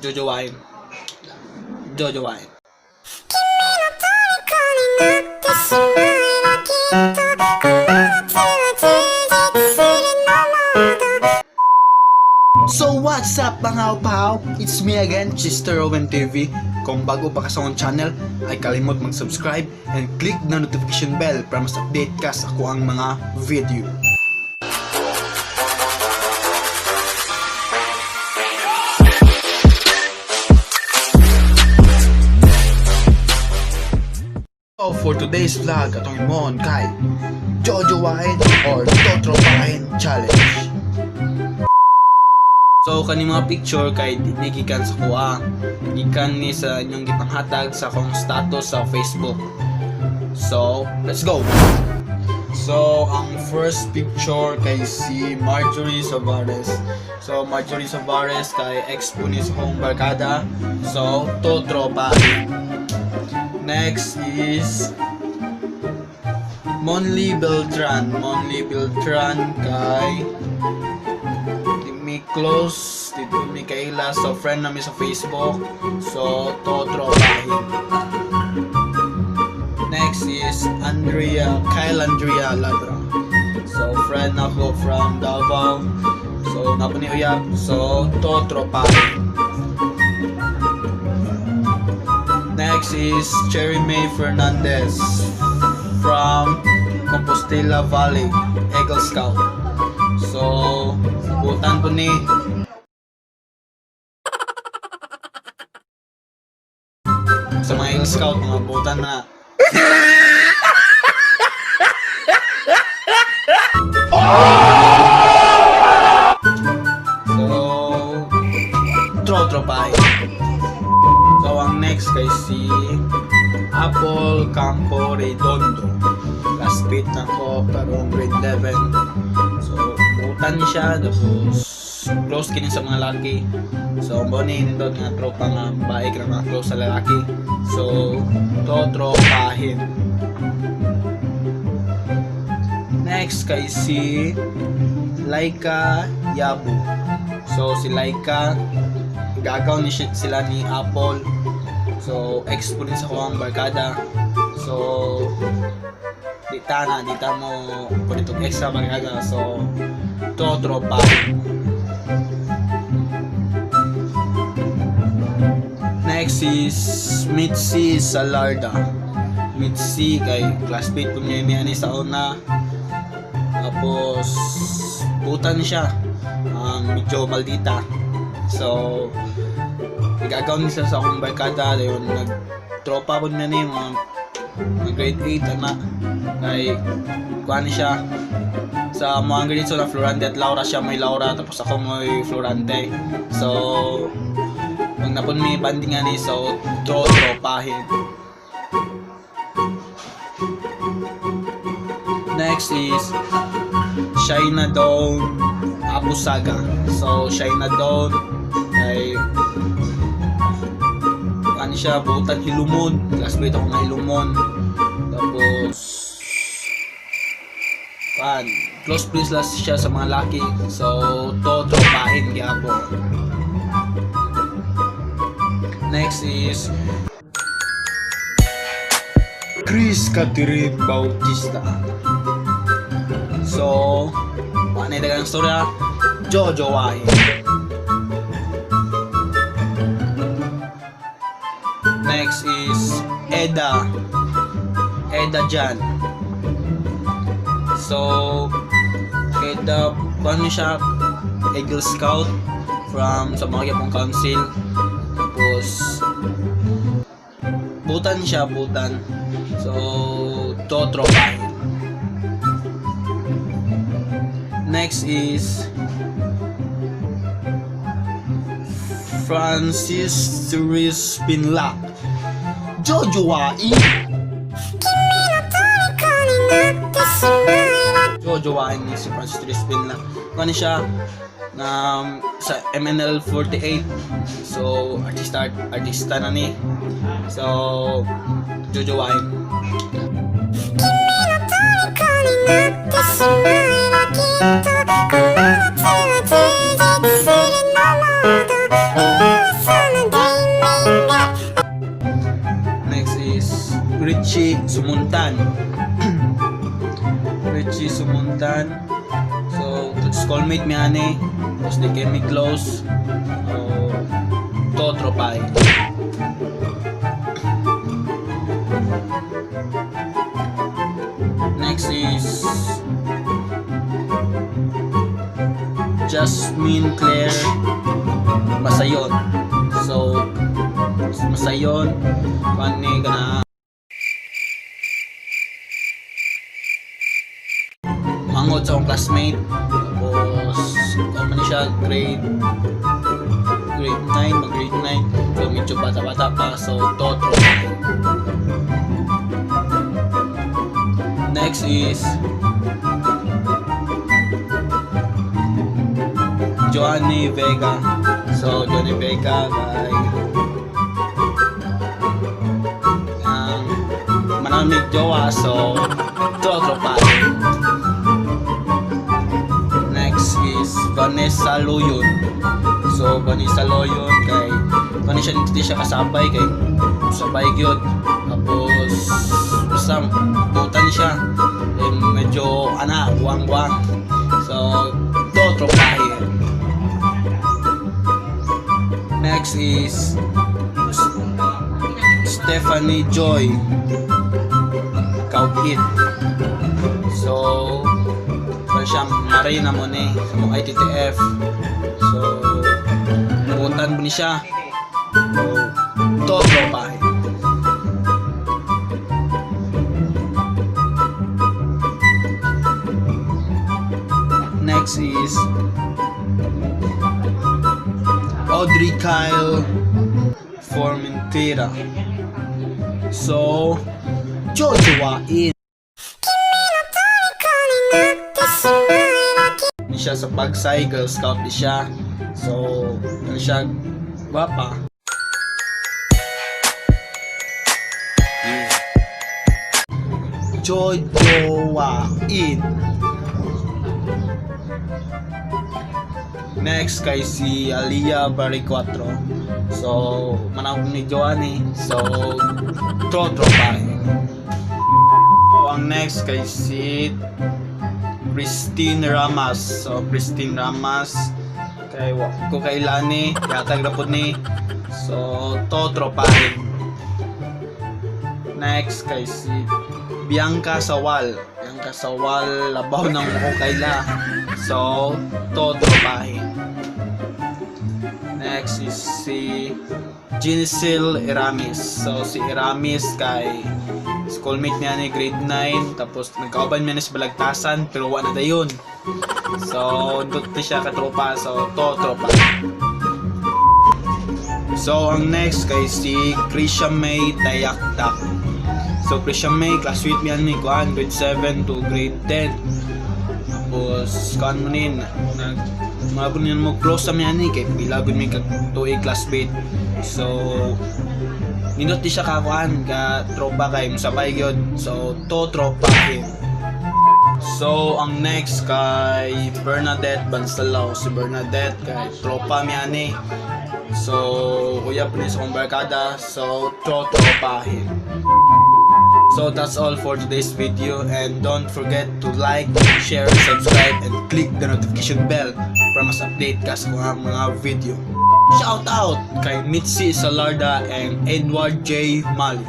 Jojowain. Jojowain. 虜になってしまえばきっとこの夏は充実するのもっと。 So what's up, mga upaw? It's me again, Chester Owen TV. Kung bago pa ka sa akong channel, ay kalimot mag-subscribe and click na notification bell para mas update ka sa akuang mga video. So for today's vlog, atong imon kay Jojowain or Totropahin Challenge. So kani mga picture kay di gikan sa kuha. Gikan ni sa inyong gipanghatag sa akong status sa Facebook. So, let's go. So, ang first picture kay si Marjorie Savares. So, Marjorie Savares kay ex po ni sa akong barkada. So, to tropa. Next is Monly Beltran. Monly Beltran kay di mi close dito mi kaila, so friend nami sa Facebook, so to tropahin. Next is Andrea Kyle Andrea Labra, so friend ako from Davao, so napo ni uyab, so to tropahin. Next is Cherry May Fernandez from Compostela Valley Eagle Scout, so butan po ni. Sa mga Eagle Scout, mga butan na. So, tro-tropay. So, ang next kay si Apple Campo Redondo. Last beat na ko, karong grade 11. So, butan niya siya, tapos close kini sa mga laki. So, mo ni nindot nga tropa nga bae ka mga close sa lalaki. So, to tropahin. Next kay si Laika Yabu. So, si Laika, gagaw ni sila ni Apple. So, ex po rin sa kuwang barkada. So, di ta na, di ta mo kulit og ex sa barkada. So, to tropa. Next is Mitzi Salarda. Mitzi kay classmate po niya ni ani sa una. Tapos butan siya. Ang medyo maldita. So nagagaw niya siya sa akong barkada, dayon nagtropa po niya ni mga grade 8 ana kay kuan ni siya sa mga grade, so na Florante at Laura, siya may Laura tapos ako may Florante. So pag napon may banding ani, so tropahin. Next is Shaina Dawn Abusaga. So Shaina Dawn ay ano siya, butan Hilumon. Classmate ako nga Hilumon. Tapos pan, close please last siya sa mga laki. So to tropahin gyapon. Next is Chris Catherine Bautista. So, paano yung dagang storya? Jojo Wahin. Next is Eda. Eda Jan. So, Eda, paano siya? Eagle Scout from sa mga Yapong Council. Tapos, butan siya, butan. So, totropahin. Next is Francis Therese Pinlac. Jojowain. 君の虜になってしまえば Jojowain ni si Francis Therese Pinlac. Ano siya? Sa MNL 48. So, artista artista na ni. So, jojowain. 君の虜になってしまえばきっとこの夏は充実するのもっと。今はその Richie Sumuntan. Richie Sumuntan. So, schoolmate mi ani. Tapos di kami close. So, to tropay. Next is Jasmine Claire Masayon. So, Masayon, kani kana mangod sa akong classmate. Tapos, kung man siya, grade 9, mag grade 9. So, medyo bata-bata pa. So, totro. Next is Joanny Vega. So, Joanny Vega kay ang manamig jowa. So, totro pa. Next is Vanessa Loyon. So, Vanessa Loyon kay kani siya hindi siya kasabay kay sabay gyud. Tapos basta butan siya. Then medyo ana buwang-buwang. So, to tropahin. Next is Stephanie Joy Kaukit. So, pa siya Marina mo ni sa mga ITTF. So, butan mo ni siya. So, to tropahin. Next is Audrey Kyle Formentera. So, Jojoain 虜になってしまえばきっ ni siya sa Pagsay, Girl Scout ni siya. So, ano siya, gwapa. Jojoain. Next kay si Aliyah Baricuatro. So, manawag ni Joanny. So, trotropahin. So, ang next kay si Christine Ramas. So, Christine Ramas. Kay wa ko kay Lani, yatag ra pud ni. So, totropahin. Next kay si Bianca Sawal. Bianca Sawal, labaw ng ko kaila. So, totropahin. Next is si Ginsil Iramis. So, si Iramis kay schoolmate niya ni grade 9. Tapos, nagkauban niya ni sa balagtasan, pero wa na dayon. So, doon siya katropa. So, to tropa. So, ang next kay si Krisha May Tayaktak. So, Krisha May, classmate niya ni kuan, grade 7 to grade 10. Tapos, kuan mo nin, nag, mga po niyan mo, close sa niya ni, kay pila gud mi kag tuig classmate. So, nindot di siya kakuan, ka tropa kay musabay gyud. So, to tropa him. So, ang next kay Bernadette Bansalao. Si Bernadette kay tropa mi ani. So, uyab ni sa akong barkada. So, tro-tropahin. So, that's all for today's video. And don't forget to like, share, subscribe, and click the notification bell para mas update ka sa mga video. Shout out kay Mitzi Salarda and Edward J. Mali.